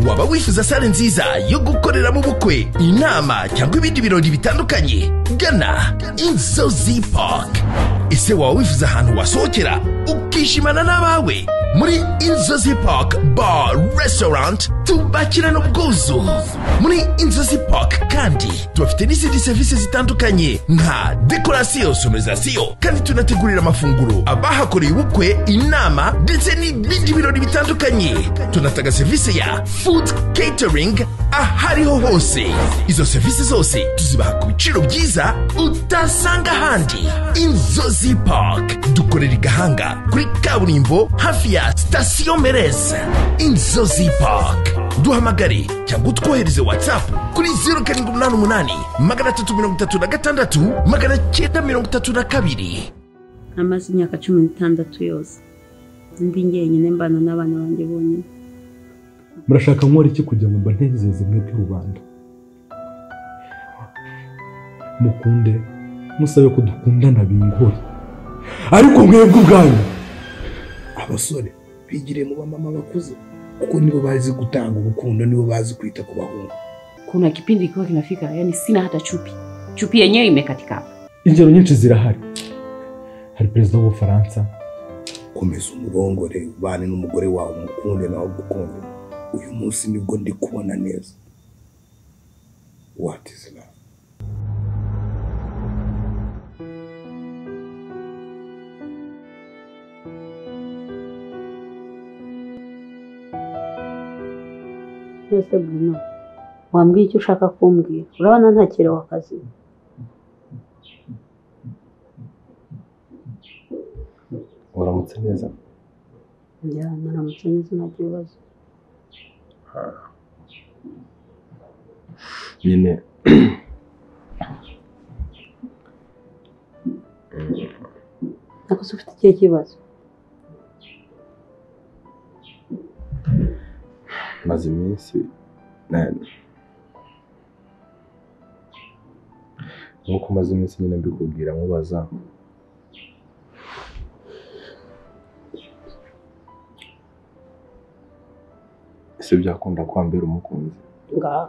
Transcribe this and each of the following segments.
Waba wifuza sale nziza yo gukoreramo ubukwe, inama cyangwa ibindi birori bitandukanye? Gana Inzozi Park. Ese waba wifuza ahantu wasohokera ukishimana n'abawe? Muri Inzozi Park Bar Restaurant tubakirana ubwuzu. Muri Inzozi Park kandi tubafite n'izindi serivisi zitandukanye nka dekorasiyo, sonorisation, kandi tunategurira amafunguro abahakoreye ubukwe, inama ndetse n'ibindi birori bitandukanye. Tunatanga serivisi ya food catering ahariho hose. Izo serivisi zose tuzibaha ku biciro byiza utasanga ahandi. Inzozi Park dukorera i Gahanga kuri kaburimbo hafi ya sitasiyo Merez. Inzozi Park, duhamagare cyangwa utwohereze WhatsApp kuri 0788 336 932. Amaze imyaka 16 yose ndi njyenyine mbana n'abana banjye bonyine. Murashaka nkora iki kugira ngo mbanezeze mwebwe rubanda? Mukunde musabe ko dukundana bingore, ariko mwebwe ubwanyu abasore bigire mu bamama bakuze, kuko nibo bazi gutanga urukundo, nibo bazi kwita ku bahungu. Kuna kipindi kiwa kinafika, yani sina hata chupi, chupi yenyewe imekatika hapa. Ingero nyinshi zirahari. Hari perezida w'Ubufaransa. Komeza umurongore, ubane n'umugore wawe, umukunde nawe ugukunde. Uyu munsi nibwo ndi kubona neza. What is love? Ese Bruno, wambwiye icyo ushaka kumbwira? Urabona ntakerewe akazi. Uramutse neza? Njya naramutse neza, nta kibazo. Nyine nako se ufite ikihe kibazo? Maze iminsi nkuko maze iminsi nyine mbikubwira nkubaza, ese byakunda kwambera umukunzi? Ngaha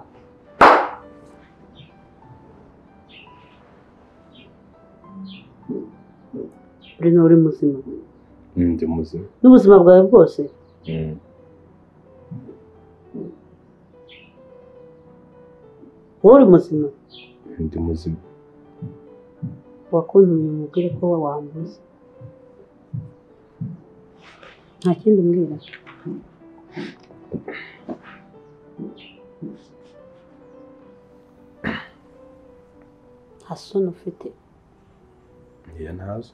Bruno, uri muzima? Ndi muzima. N'ubuzima bwawe bwose? Wowe uri muzima? Ndi muzima. Wakuntumye umubwire ko wambuze. Nta kindi umbwira? Nta soni ufite? Iya ntazo.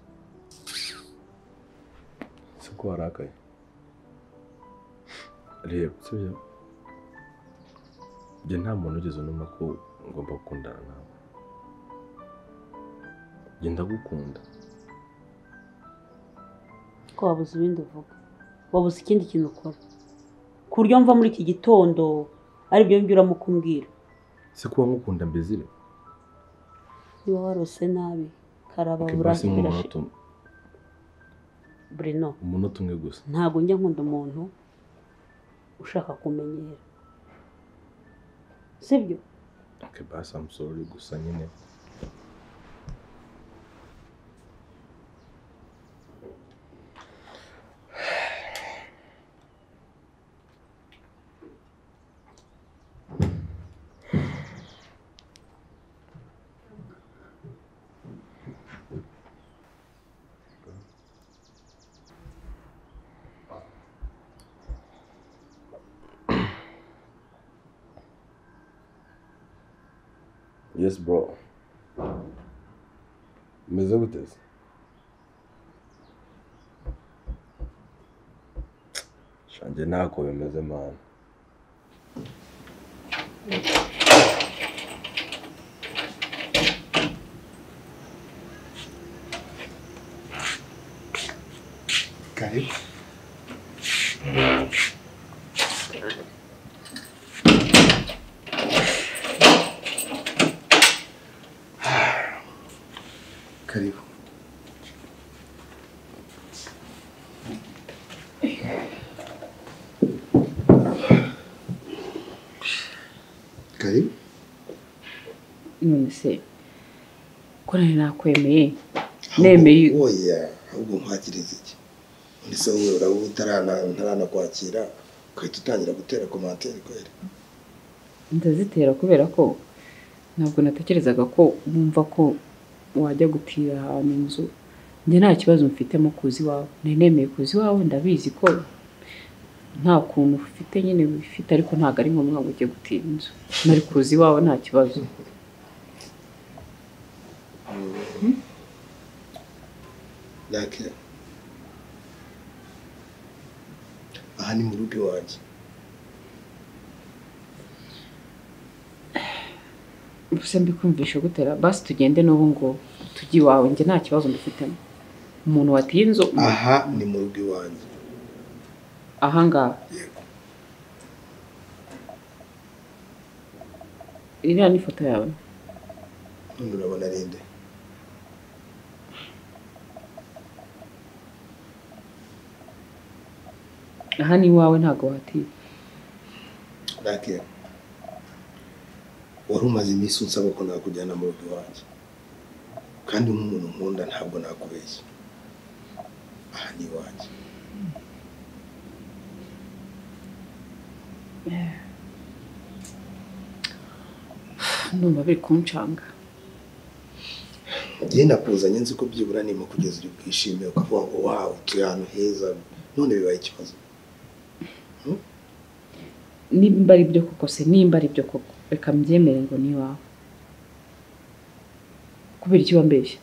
Si ko warakaye? Reba, sibyo? Njye nta muntu ugeze unuma ko ngomba gukundana nawe. Njye ndagukunda. Ko wabuze ibindi uvuga, wabuze ikindi kintu ukora, ku buryo mva muri iki gitondo aribyo ngibyo uramukumbwira. Se kuba ngukunda mbezire? Niba warose nabi karaba burashe. Bruno, umunota umwe gusa. Ntabwo njya nkunda umuntu ushaka kumenyera, sibyo? Okay, basi I'm sorry, gusa nyine Yes bro. Meze gute se? Shanjye ntako bimeze man. Karibu. Karibu. Karibu. None se ko nari nakwemeye nemeye? Oya, ahubwo nkwakiriza iki? None se wowe uraba utaranakwakira ukahita utangira gutera commentaire kweri? Ndazitera kubera ko ntabwo natekerezaga ko wumva ko wajya gutira ahantu inzu. Njye nta kibazo mfitemo kuza iwawe, nari nemeye kuza iwawe, ndabizi ko nta kuntu ufite nyine wifite, ariko ntabwo ari ngombwa ngo ujye gutira inzu. Nari kuza iwawe nta kibazo. Lakira, aha ni mu rugo iwanjye. Ubuse mbikumvisha gutera, basi tugende n'ubu ngo tujye iwawe, njye nta kibazo mbifitemo. Umuntu watiye inzu aha ni mu rugo iwanjye. Aha ngaha? Yego. Iriya ni ifoto yawe? None urabona ari nde? Aha ni iwawe, ntabwo watiye. Lakira, wari umaze iminsi unsaba ko nakujyana mu rugo iwanjye, kandi nk'umuntu nkunda ntabwo nakubeshya. Aha ni iwanjye. Ndumva biri kuncanga. Njye nakuzanye nzi ko byibura nima kugeza uri bwishime ukavuga ngo wawu utuye ahantu heza, none bibaye ikibazo. Nimba ari byo koko se, nimba ari byo koko, reka mbyemere ngo ni iwawe. Kubera iki wambeshya?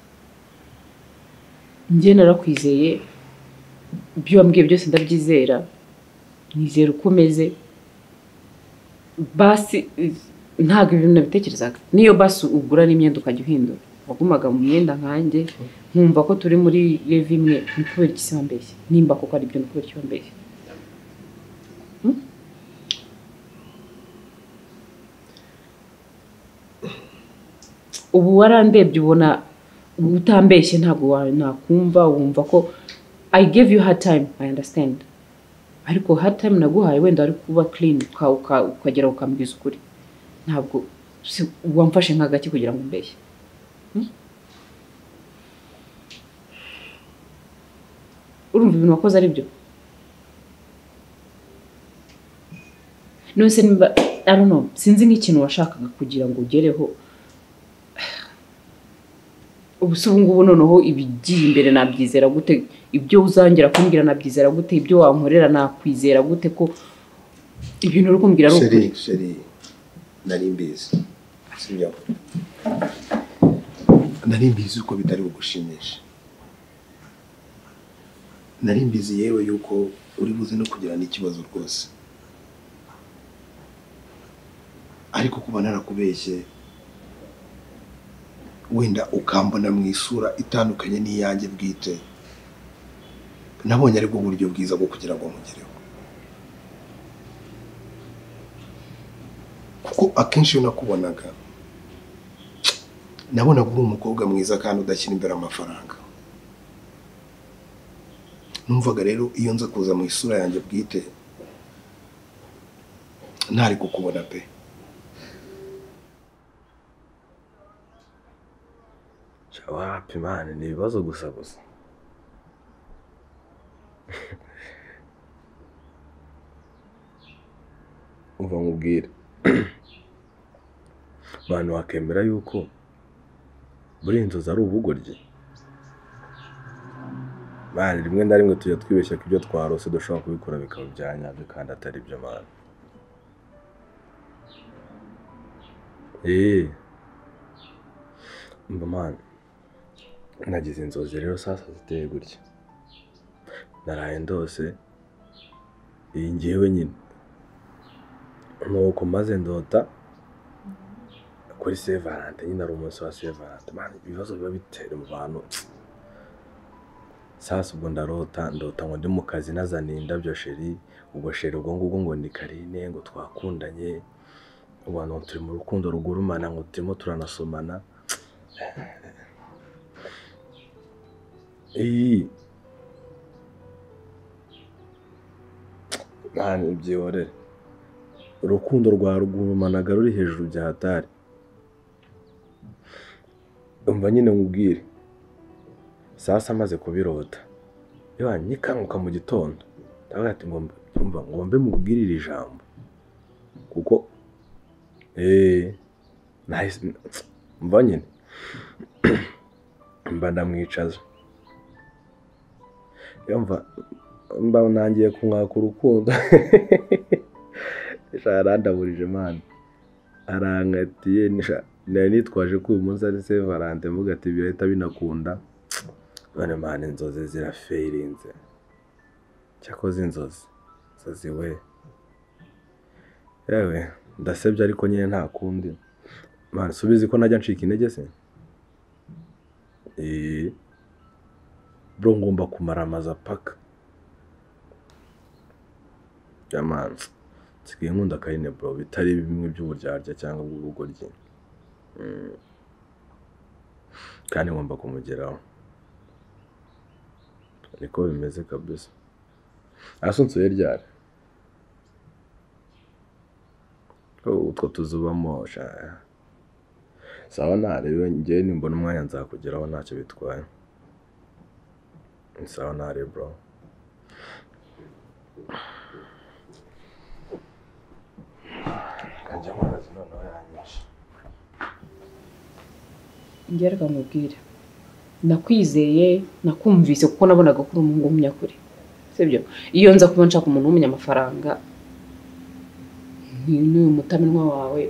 Njye narakwizeye, ibyo wambwiye byose ndabyizera, nizera uko umeze. Basi ntabwo ibintu nabitekerezaga. Niyo basi ugura n'imyenda ukajya uhindura, wagumaga mu myenda nkanjye nkumva ko turi muri level imwe. Ni kubera iki se wambeshya? Nimba koko ari byo, ni kubera iki wambeshya? Ubu warandebye ubona utambeshye, ntabwo nakumva wumva ko I gave you hard time, I understand. Ariko hard time naguhaye wenda ari kuba clean ukagera ukambwiza ukuri. Ntabwo wamfashe nk'agaki kugira ngo umbeshye. Urumva ibintu wakoze ari byo? None se nimba, I don't know, sinzi nk'ikintu washakaga kugira ngo ugereho. Ubu se ubu ngubu noneho ibigiye imbere nabyizera gute? Ibyo uzongera kumbwira nabyizera gute? Ibyo wankorera nakwizera gute ko ibintu uri kumbwira ari ukuri? Chérie, nari mbizi. Sibyo? Nari mbizi uko bitari bugushimisha. Nari mbizi yewe yuko uri buze no kugira n'ikibazo rwose. Ariko kuba narakubeshye wenda ukambona mu isura itandukanye n'iyanjye bwite, nabonye aribwo buryo bwiza bwo kugira ngo mugereho. Kuko akenshi iyo nakubonaga nabonaga uri umukobwa mwiza kandi udashyira imbere amafaranga. Numvaga rero iyo nza kuza mu isura yanjye bwite ntari kukubona pe. Wapi mani, ni ibibazo gusa gusa. Umva nkubwire, abantu wakemera yuko buri inzozi ari ubugoryi. Mani, rimwe na rimwe tujya twibeshya ko ibyo twarose dushobora kubikora bikaba ibya nyabyo kandi atari byo mani. Mba mani, nagize inzozi rero sasa ziteye gutya. Naraye ndose iyi ngewe nyine, nuko maze ndota kuri Saint Valentin nyine, ari umunsi wa Saint Valentin. Mani, ibibazo biba bitera mu bantu. Sasa ubwo ndarota, ndota ngo ndi mu kazi nazaniye indabyo chérie, ubwo chérie ubwo ngubwo ngo ni Karine, ngo twakundanye, abantu turi mu rukundo rugurumana, ngo turimo turanasomana. Mani byihorere. Urukundo rwa rugurumanaga ruri hejuru bya hatari. Umva nyine nkubwire. Sasa amaze kubirota. Yewe nyikanguka mu gitondo. Ndavuga ati ngomba ngombe mubwirire ijambo. Kuko nice umva nyine. Mba ndamwicaza. Yumva mba nangiye kumwaka urukundo. Arandaburije man. Arankatiye nari nitwaje ko uyu munsi ari Saint Valentin mvuga ati birahita binakunda. None man inzozi zirafeirinze. Cyakoze inzozi. Inzozi we. Yewe ndasebye ariko nyine nta kundi. Man subizi ko najya ncika intege se? Bro ngomba kumaramaza paka. Ya man. Nsigaye nkunda Karine bro bitari bimwe by'uburyarya cyangwa bw'ubugoryi. Kandi ngomba kumugeraho. Niko bimeze kabisa. Asunsuye ryari? Utwo tuzubamo sha. Sawa narebe njye nimbona umwanya nzakugeraho ntacyo bitwaye. Sawa narebe bro. Kanjya murazi noneho yanyishe. Njye reka nkubwire. Nakwizeye, nakumvise kuko nabonaga ko uri umuhungu w'umunyakuri. Sibyo? Iyo nza kuba nshaka umuntu w'umunyamafaranga n'uyu mutamenwa wawe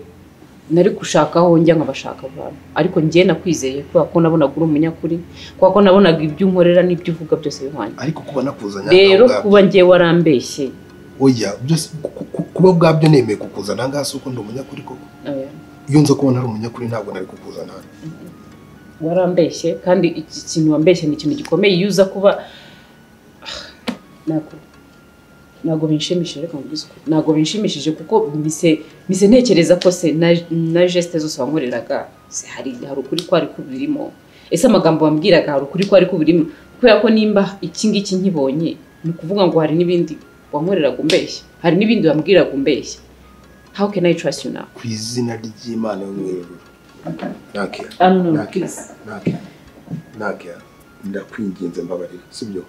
nari gushakaho njya nkabashaka abantu. Ariko njye nakwizeye kubera ko nabonaga uri umunyakuri, kubera ko nabonaga ibyo unkorera n'ibyo uvuga byose bihwanye. Ariko kuba nakuzanya rero kuba njye warambeshye. Oya, byose kuba bwabyo nemeye kukuzana ngaha si uko ndi umunyakuri koko. Iyo nza kuba ntari umunyakuri ntabwo nari kukuzana hano. Warambeshye kandi iki kintu wambeshye ni ikintu gikomeye. Iyo uza kuba ntabwo binshimishije, reka nkubwize ukuri. Ntabwo binshimishije kuko mise ntekereza ko se na geste zose wankoreraga se hari ukuri kwari kubirimo. Ese amagambo wambwiraga hari ukuri kwari kubirimo? Kubera ko nimba iki ngiki nkibonye ni ukuvuga ngo hari n'ibindi wankoreraga umbeshya, hari n'ibindi wambwiraga umbeshya. How can I trust you now? Ku izina ry'Imana yo mu ijuru. Nakia, ndakwinginze mbabarira, sibyo?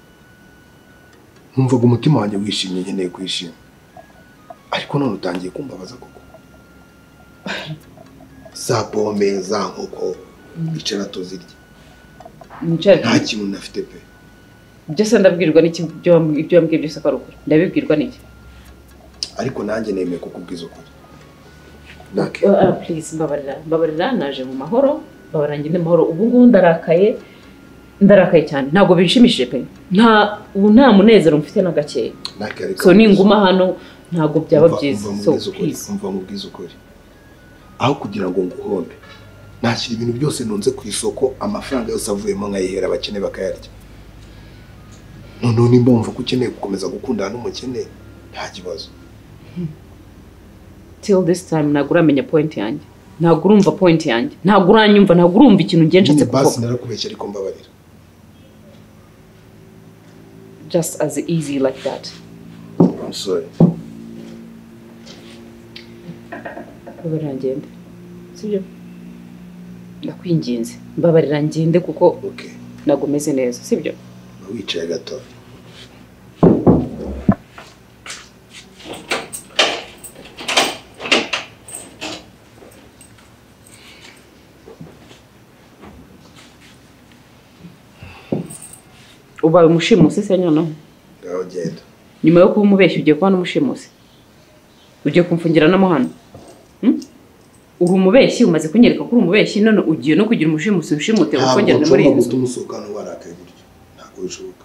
Numvaga umutima wanjye wishimye nkeneye kwishima. Ariko none utangiye kumbabaza koko. Za pome, za nkoko, icara tuzirye. Nta kintu nafite pe. Byose ndabwirwa n'iki? Ibyo wambwiye byose ko ari ukuri. Ndabibwirwa n'iki? Ariko nanjye nemeye kukubwiza ukuri. Please mbabarira, mbabarira naje mu mahoro, mbabarira ngende mu mahoro. Ubu ngubu ndarakaye, ndarakaye cyane. Ntabwo binshimishije pe. Nta ubu nta munezero mfite na gakeya. So ninguma hano ntabwo byaba byiza. So please umva nkubwize ukuri. Aho kugira ngo nguhombe, nashyira ibintu byose nunze ku isoko, amafaranga yose avuyemo nkayihera abakene bakayarya. Noneho nimba wumva ko ukeneye gukomeza gukundana n'umukene, nta kibazo. Till this time ntabwo uramenya point yanjye. Ntabwo urumva point yanjye. Ntabwo uranyumva, ntabwo urumva ikintu ngiye nshatse kuvuga. Basi narakubeshye ariko mbabarira. Just as easy like that. I'm sorry. Mbabarira ngende. Sibyo? Ndakwinginze. Mbabarira ngende kuko okay. Ntabwo meze neza, sibyo? Wicaye gato. Ubaye umushimusi se noneho? Ngaho genda. Nyuma yo kuba umubeshyi ugiye kuba n'umushimusi. Ugiye kumfungira no hano. Uri umubeshyi, umaze kunyereka ko uri umubeshyi, none ugiye no kugira umushimusi ushimute ukongera muri iyi nzu. Ntabwo umusohokana warakaye gutyo. Ntabwo bishoboka.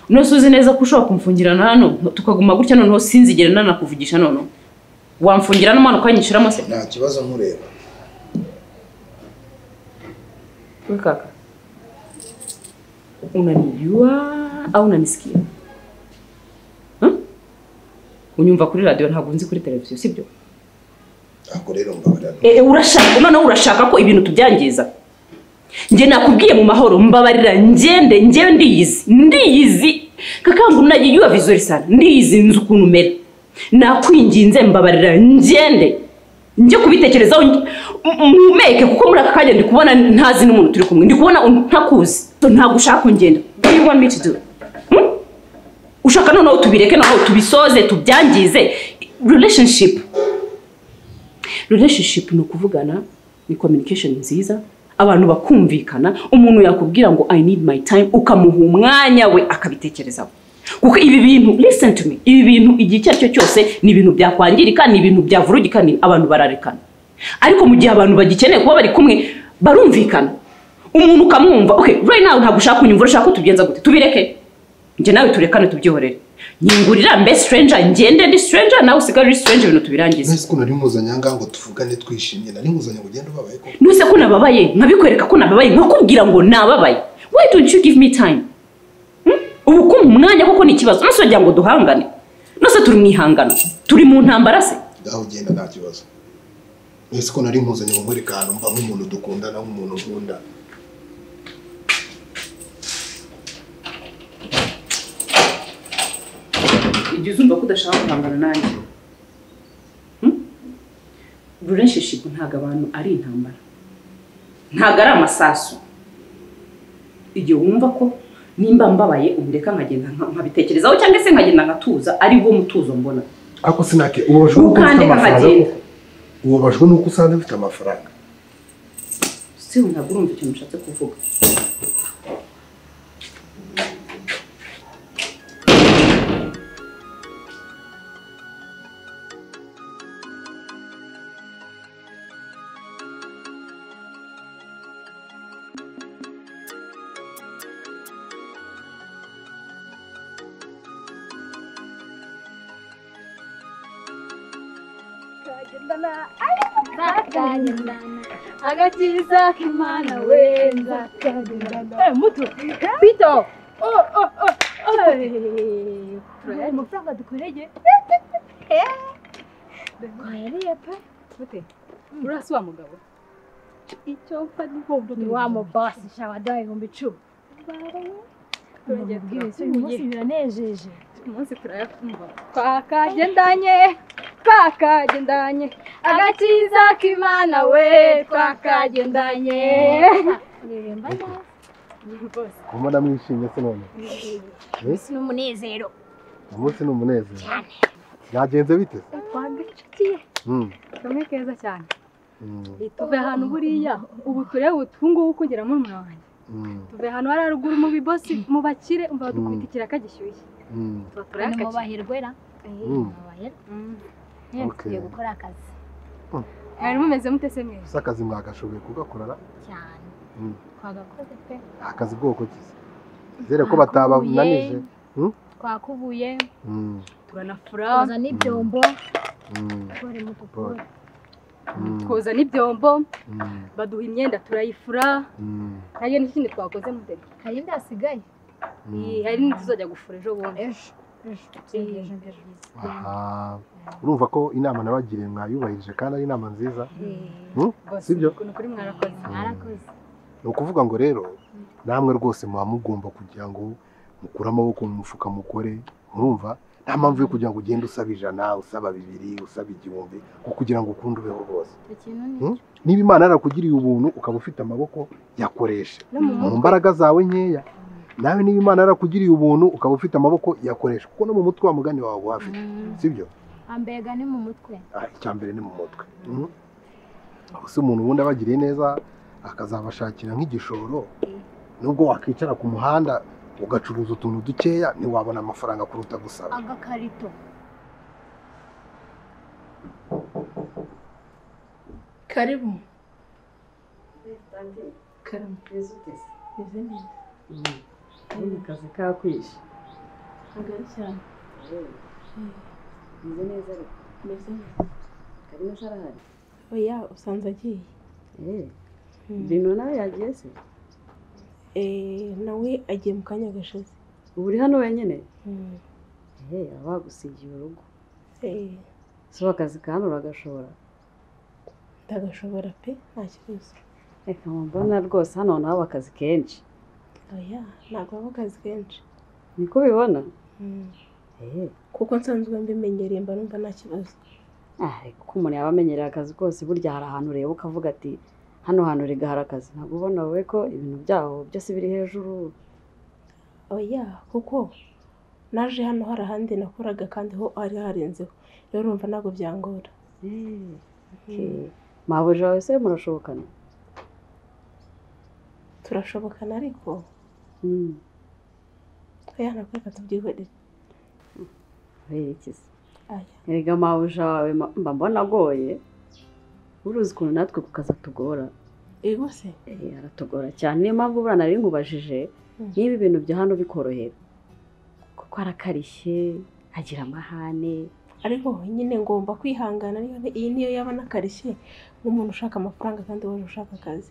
None uzi neza ko ushobora kumfungirana hano tukaguma gutya, noneho sinzigere nanakuvugisha noneho. Wamfungira no hano ukanyishiramo se? Nta kibazo nkureba. We kaka. Unanijua au unanisikia? Unyumva kuri radio ntabwo nzi kuri televiziyo, sibyo? Ako rero mbabarira. Urashaka none urashaka ko ibintu tubyangiza? Nje nakubwiye mu mahoro mbabarira ngende, nje ndiyizi. Ndiyizi. Kakangu najijua vizuri sana. Ndiyizi nzi ukuntu umera. Nakwinginze mbabarira ngende. Njye kubitekerezaho mpumeke kuko muri aka kanya ndi kubona ntazi n'umuntu turi kumwe. Ndi kubona ntakuzi. Ntabwo ushaka kungenda. What do you want me to do? Ushaka noneho tubireke noneho tubisoze tubyangize. Relationship ni ukuvugana, ni communication nziza, abantu bakumvikana, umuntu yakubwira ngo I need my time, ukamuha umwanya we akabitekerezaho. Kuko ibi bintu, listen to me, ibi bintu igihe icyo ari cyo cyose ni ibintu byakwangirika, ni ibintu byavurugika, ni abantu bararekana. Ariko mu gihe abantu bagikeneye kuba bari kumwe barumvikana, umuntu ukamwumva, okay, right now ntabwo ushaka kunyumva, urashaka ko tubigenza gute? Tubireke. Njye nawe turekane tubyihorere. Nyingurira mbe stranger, ngende ndi stranger, nawe usigare uri stranger, ibintu tubirangize. Nese ko nari nkuzanye aha ngaha ngo tuvugane twishimye, nari nkuzanye ngo ugende ubabaye koko. Nuse ko nababaye, nkabikwereka ko nababaye, nkakubwira ngo nababaye. Why don't you give me time? Ubu kumpa umwanya koko ni ikibazo. Nose wagira ngo duhangane. Nose turi mu ihangano. Turi mu ntambara se. Ngaho ugenda nta kibazo. Nese ko nari nkuzanye ngo nkwereke ahantu mba nk'umuntu dukundana, nk'umuntu nkunda. Igihe uzumva ko udashaka guhangana nanjye. Relationship ntabwo abantu ari intambara. Ntabwo ari amasasu. Igihe wumva ko nimba mbabaye umureka nkagenda nkabitekerezaho cyangwa se nkagenda nkatuza, ari wo mutuzo mbona. Ako sinake ubabajwe nuko ufite amafaranga. Ubabajwe nuko usanze ufite amafaranga. Si ntabwo urumva ikintu nshatse kuvuga. Agakiza k'Imana we nzakagendana. Muto Pito. Oh oh oh. Amafaranga dukoreye. Twayariye pe. Mute. Urasi wa mugabo. Icyo mfa ni wa mubasi shawaduhaye 10,000. Uyu munsi biranejeje. Umunsi turayafumba. Twakagendanye. Twakagendanye agakiza k'Imana we twakagendanye. Uririmba neza. Kumona mwishimye se none? Umunsi ni umunezero. Umunsi ni umunezero. Byagenze bite? Twagacitiye. Kamwe keza cyane. Tuve ahantu buriya ubu turebe utungubu kugera muri mwana wanjye. Tuve ahantu hari haruguru mu bibosi mu bakire umva badukubita ikiraka gishyushye. Tuba turayakakira. Mu bahirwera. Mu bahirwe. Tugiye gukora akazi. Mwari mumeze mute se mwese? Ese akazi mwagashoboye kugakorara? Cyane. Twagakoze pe. Akazi bwoko ki se? Zere ko batabananije. Twakubuye. Turanafura. Twoza n'ibyombo. Twoza n'ibyombo. Baduha imyenda turayifura. Nayo n'ikindi twakoze mute. Hari indi hasigaye? Hari n'indi tuzajya gufura ejo bundi. Ejo. Aha, urumva ko inama nabagiriye mwayubahirije kandi ari inama nziza. Sibyo? Ni ukuvuga ngo rero namwe rwose muba mugomba kugira ngo mukure amaboko mu mufuka mukore, urumva nta mpamvu yo kugira ngo ugende usaba 100, usaba 200, usaba 1000 kuko kugira ngo ukunde ubeho rwose. Niba Imana yarakugiriye ubuntu ukaba ufite amaboko yakoreshe mu mbaraga zawe nkeya. Nawe niba Imana yarakugiriye ubuntu ukaba ufite amaboko yakoresha kuko no mu mutwe wa mugani wawe wafite, sibyo? Ambega ni mu mutwe. Icyambere ni mu mutwe. Ese umuntu ubundi abagiriye neza akazabashakira nk'igishoro, nubwo wakicara ku muhanda ugacuruza utuntu dukeya ntiwabona amafaranga kuruta gusaba agakarito. Karibu. Karibu. Ni akazi kakwishe. Ntabwo cyane. Meze neza ariko. Meze neza. Karina se arahari? Oya, usanze agiye. Bruno nawe yagiye se? Nawe agiye mu kanya gashize. Ubu uri hano wenyine? Aba bagusigiye urugo. Si akazi ka hano uragashobora? Ndagashobora pe, nta kibazo. Reka mbona rwose hano haba akazi kenshi. Oya, ntabwo haba akazi kenshi. Niko ubibona? Kuko nsanzwe mbimenyereye mba numva nta kibazo. Kuko umuntu yaba amenyereye akazi kose, burya hari ahantu ureba ukavuga ati hano hantu rigahara akazi. Ntabwo ubona wowe ko ibintu byaho byose biri hejuru? Oya, kuko naje hano hari ahandi nakoraga kandi ho hari harenzeho, rero urumva ntabwo byangora. Mabuja wawe se murashobokana? Turashobokana ariko oya, nakweka tubyihorere. Werekeza erega mabuja wawe mba mbona agoye. Uruzi ukuntu natwe ku kazi atugora. Ego se? Aratugora cyane, niyo mpamvu buriya nari nkubajije niba ibintu bya hano bikorohera, kuko arakarishye, agira amahane. Ariko nyine ngomba kwihangana, iyi niyo yaba nakarishye nk'umuntu ushaka amafaranga kandi wowe ushaka akazi.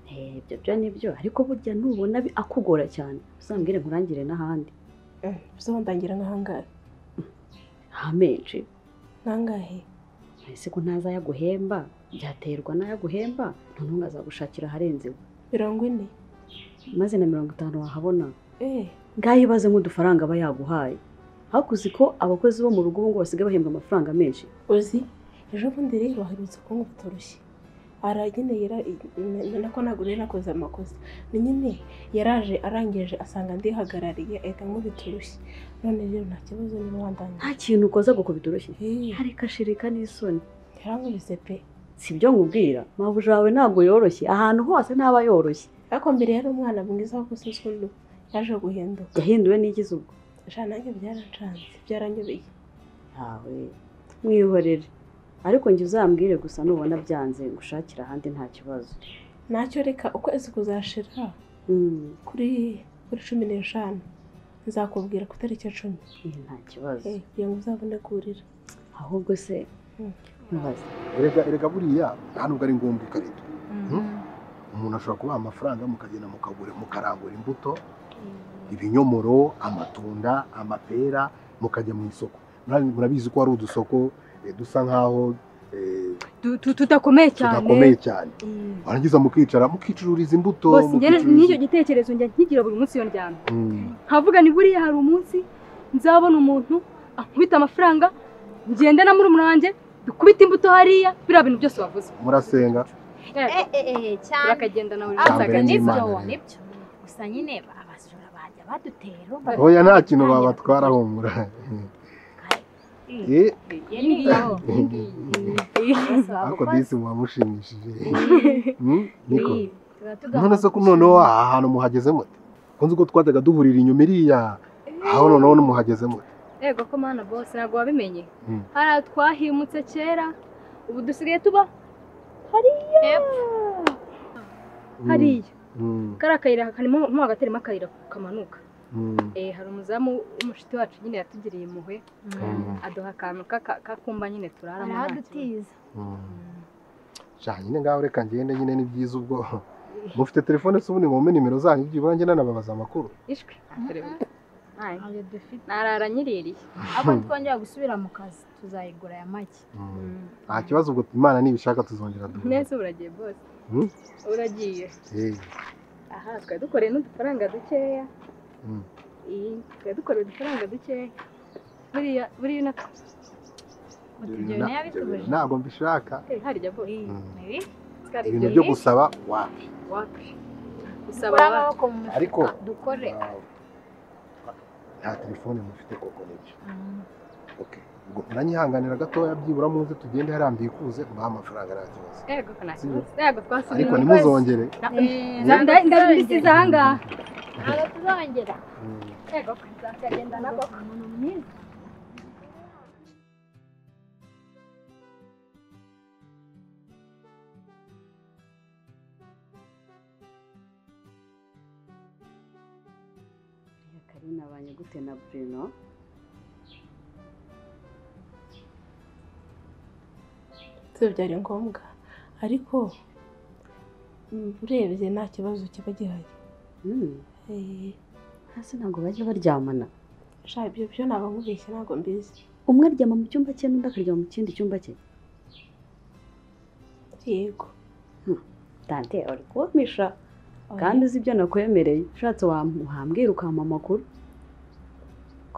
Ibyo byo nibyo, ariko burya nubona akugora cyane uzambwire nkurangire n'ahandi. Uzandangira nk'ahangahe? Hamenshi. Nangahe? Ese ko ntaza yaguhemba, byaterwa n'ayaguhemba, noneho ngazagushakira aharenzeho. 40 maze na 50 wahabona. Ngaho ibaze nk'udufaranga aba yaguhaye. Hakuzi ko abakozi bo mu rugo ubu ngo basigaye bahembwa amafaranga menshi. Uzi ejo bundi rero baherutse kunkubita urushyi. Arageneye nako ntabwo rero nakoze amakosa, ni nyine yaraje arangije asanga ndihagarariye ahita nkubita urushyi. None rero nta kibazo niba wandangiye. Nta kintu ukoze gukubita urushyi? Areka shirika n'isoni. Yarankubise pe. Si byo nkubwira, mabuja wawe ntabwo yoroshye, ahantu hose ntaba yoroshye. Ariko mbere yari umwana mwiza wo gusa yaje guhinduka. Yahinduwe n'ikize ubwo? Sha nanjye byarancanze, byaranyobeye. Yawe mwihorere. Ariko njye uzambwire gusa nubona byanze ngushakira ahandi nta kibazo. Ntacyo, reka ukwezi kuzashira kuri 15 nzakubwira ku itariki 10. Nta kibazo. Kugira ngo uzabone kurira. Ahubwo se ntubaze. Erega buriya nta nubwo ari ngombwa ikarito. Umuntu ashobora kubaha amafaranga mukagenda mukagura mukarangura imbuto, ibinyomoro, amatunda, amapera, mukajya mu isoko. Murabizi ko hari udusoko dusa nkaho tudakomeye cyane, tudakomeye cyane. Warangiza mukicara mukicururiza imbuto. Bose n'icyo gitekerezo njya nkigira buri munsi iyo ndyamye. Nkavuga ni buriya hari umunsi nzabona umuntu ankubita amafaranga, ngende na murumuna wanjye dukubita imbuto hariya, biriya bintu byose wavuze. Murasenga cyane bakagenda nawe nibyo nibyo. Gusa nyine abajura bajya badutera. Oya nta kintu babatwara humura. Ariko disi mubamushimishije. Niko none se ko noneho aha hantu muhageze mute? Ko nzi ko twajyaga duhurira inyuma iriya, aho noneho muhageze mute? Yego ko mana bose ntabwo wabimenye. Hariya twahimutse kera, ubu dusigaye tuba hariya. Hariya kariya kayira karimo mo hagati harimo akayira kamanuka. Hari umuzamu w'umushuti wacu nyine yatugiriye impuhwe, aduha akantu k'akumba nyine turaramo. Aradutiza. Sha nyine ngaho reka ngende nyine ni byiza ubwo mufite telefone se ubundi ngo mumpe nimero zanyu byibura njye nanababaza amakuru. Ishwi. Narara nyiririye. Abo twongera gusubira mu kazi tuzayigura ya make. Nta kibazo ubwo Imana nibishaka tuzongera duhure. Nese uragiye boss? Uragiye. Aha twari dukoreye n'udufaranga dukeya. Twari dukoreye udufaranga dukeya. Buriya na ntabwo mbishaka. Harya boss. Ibintu byo gusaba wapi? Wapi. Gusaba wapi? Ariko dukore. Nta telefone mufite koko nibyo. Okay. Ubwo muranyihanganira gatoya byibura muze tugende harambiye kuze mbaha amafaranga nta kibazo. Yego nta kibazo. Yego twasubiye. Ariko ntimuzongere. Ndabisize aha ngaha. Ntabwo tuzongera. Yego tuzagenda nako umuntu mwiza. Karina abanye gute na Bruno? Byari ngombwa ariko urebye nta kibazo kiba gihari. Hasi ntabwo bajya baryamana. Sha ibyo byo naba nkubeshye ntabwo mbizi. Umwe aryama mu cyumba cye n'undi akaryama mu kindi cyumba cye. Yego. Tante uri kumisha kandi uzi ibyo nakwemereye. Ushatse wambwira ukampa amakuru.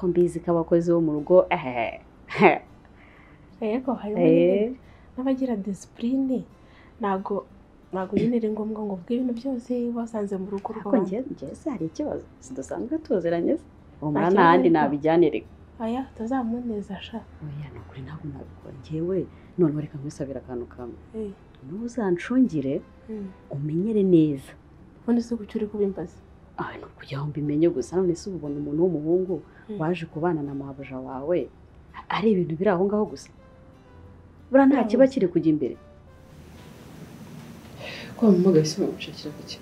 Ko mbizi ko abakozi bo mu rugo Yego harimo n'abagira discipline, ntago nyine ari ngombwa ngo ubwe ibintu byose wasanze mu rugo rwawe. Ariko njye se hari ikibazo sidusanzwe tuziranye se? Umwana n'ahandi nabijyanire. Aya utazamuneza sha. Oya ni ukuri ntabwo nabikora njyewe. Noneho reka nkwisabire akantu kamwe. Ntuzancungire umenyere neza. Ubundi se kuki uri kubimbaza? Ni ukugira ngo mbimenye gusa. None se ubona umuntu w'umuhungu waje kubana na mabuja wawe ari ibintu biri aho ngaho gusa? Buriya nta kiba kiri kujya imbere. Ko wamuhamagaye se wamushakira kuki?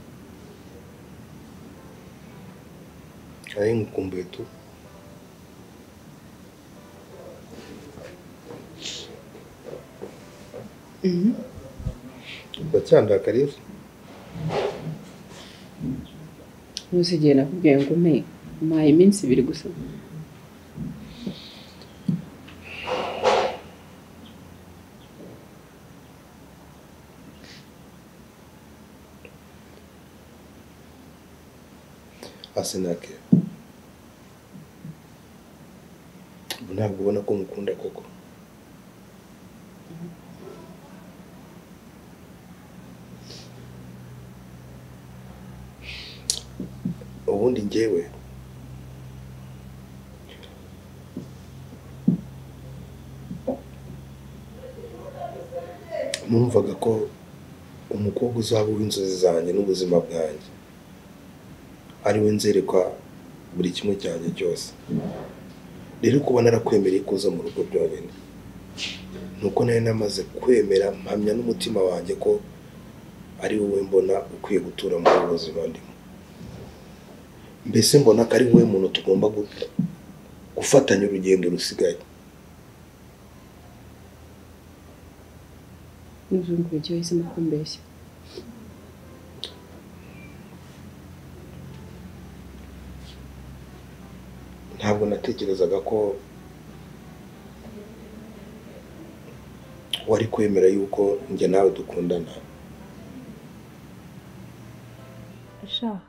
Ari ngukumbuye tu. Uracyandakariye se? Ntuzi igihe nakubwiye ngo umpe umpaye iminsi 2 gusa. Asenake, ubu ntabwo ubona ko mukunda koko? Ubundi njyewe numvaga ko umukobwa uzaba uw'inzozi zanjye n'ubuzima bwanjye ari we nzerekwa buri kimwe cyanjye cyose. Rero kuba narakwemereye kuza mu rugo byonyine nuko nari namaze kwemera mpamya n'umutima wanjye ko ari wowe mbona ukwiye gutura muri ubu buzima ndimo. Mbese mbona ko ari wowe muntu tugomba gufatanya urugendo rusigaye. N'uzungu igihe wahisemo kumbeshya. Ntabwo natekerezaga ko wari kwemera yuko njye nawe dukundana. Sha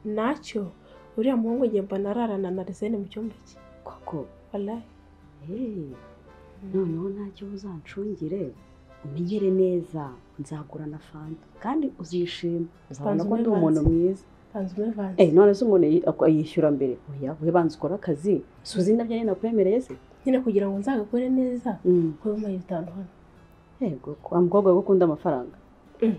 nacyo uriya muhungu njye mbona ararana na Arsene mu cyumba cye. Koko? Wallahi. Noneho ntacyo uzancungire umenyere neza, nzagura na fanta kandi uzishima, uzabona ko ndi umuntu mwiza. None se umuntu yishyura mbere? Oya, we banza ukora akazi. Suzi nabyo nyine nakwemereye se? Nyine kugira ngo nzagakore neza, kuba umpaye 5 hano. Yego, wa mukobwa we ukunda amafaranga.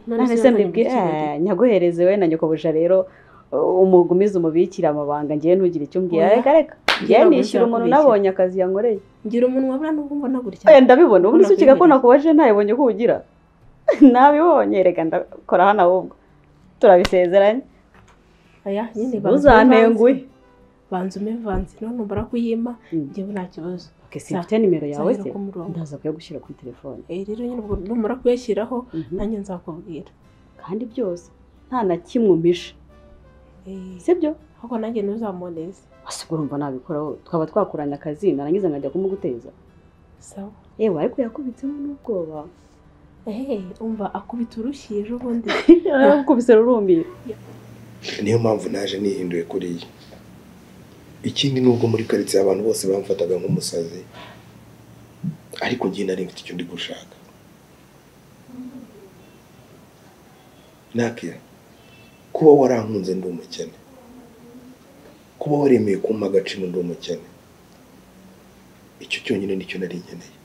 None se mbibwire nyaguhereze we na nyokobuja rero umugumize umubikira amabanga ngiye ntugire icyo umbwira. Reka reka. Ngiye nishyura umuntu nabonye akazi yankoreye. Ngira umunwa buriya nubwo mbona gutya. Ndabibona. Ubundi se ukiga ko nakubaje ntayibonye ko ugira. Nabibonye, reka ndakora hano ahubwo. Turabisezeranye. Aya nyine uzantenguye. Banza umevanze none umbara kuyima njyewe nta kibazo. Okay, simfite nimero yawe se? Ndaza kuyagushyira kuri telefone. Rero nyine ubwo numara kuyashyiraho nanjye nzakubwira. Kandi byose nta na kimwe umpishe. Sibyo? Ahubwo nanjye ntuzamuneze. Ase urumva nabikoraho twaba twakoranye akazi narangiza nkajya kumuguteza. Sawa. Yewe ariko yakubitsemo n'ubwoba. Umva akubita urushyi ejo bundi. Yakubise rurumbi. Niyo mpamvu naje nihinduye kuriya. Ikindi nubwo muri quartier abantu bose bamfataga nk'umusazi, ariko njye nari mfite icyo ndi gushaka. Nakia, kuba warankunze ndi umukene, kuba waremeye kumpa agaciro ndi umukene, icyo cyonyine nicyo nari nkeneye.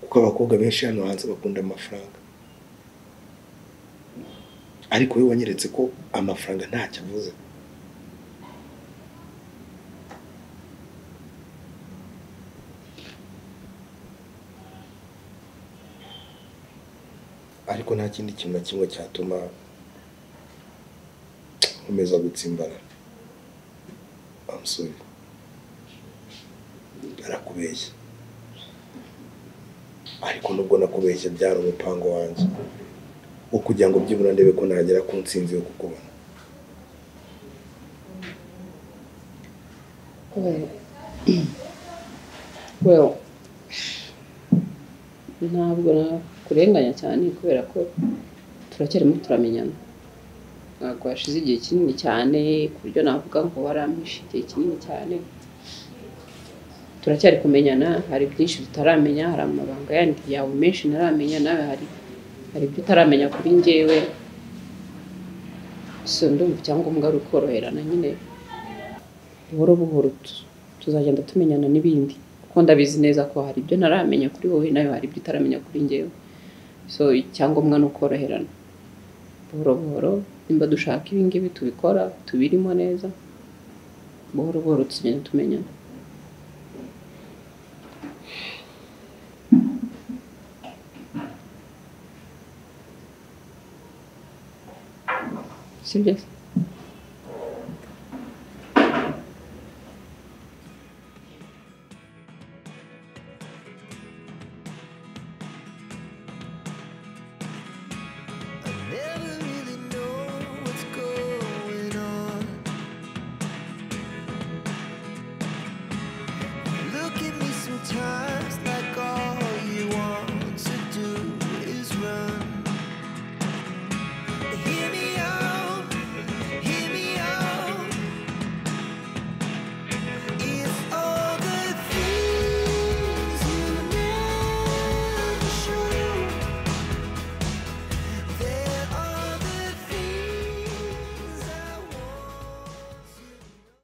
Kuko abakobwa benshi hano hanze bakunda amafaranga, ariko wowe wanyeretse ko amafaranga ntacyo avuze. Ariko nta kindi kintu na kimwe cyatuma nkomeza gutsimbarara. I'm sorry. Narakubeshye. Ariko nubwo nakubeshye byari umupango wanjye wo kugira ngo byibura ndebe ko nagera ku ntsinzi yo kukubona. Well, ntabwo nakurenganya cyane kubera ko turacyarimo turamenyana. Ntabwo hashize igihe kinini cyane ku buryo navuga ngo warampishe igihe kinini cyane. Turacyari kumenyana, hari byinshi tutaramenya, hari amabanga yandi yawe menshi ntaramenya, nawe hari ibyo utaramenya kuri njyewe. So ndumva icyangombwa ari ukoroherana nyine, buhoro buhoro tuzagenda tumenyana n'ibindi, kuko ndabizi neza ko hari ibyo ntaramenya kuri wowe, nawe hari ibyo utaramenya kuri njyewe. So icyangombwa ni ukoroherana buhoro buhoro, nimba dushaka ibi ngibi tubikora tubirimo neza, buhoro buhoro tuzagenda tumenyana. Sibyo?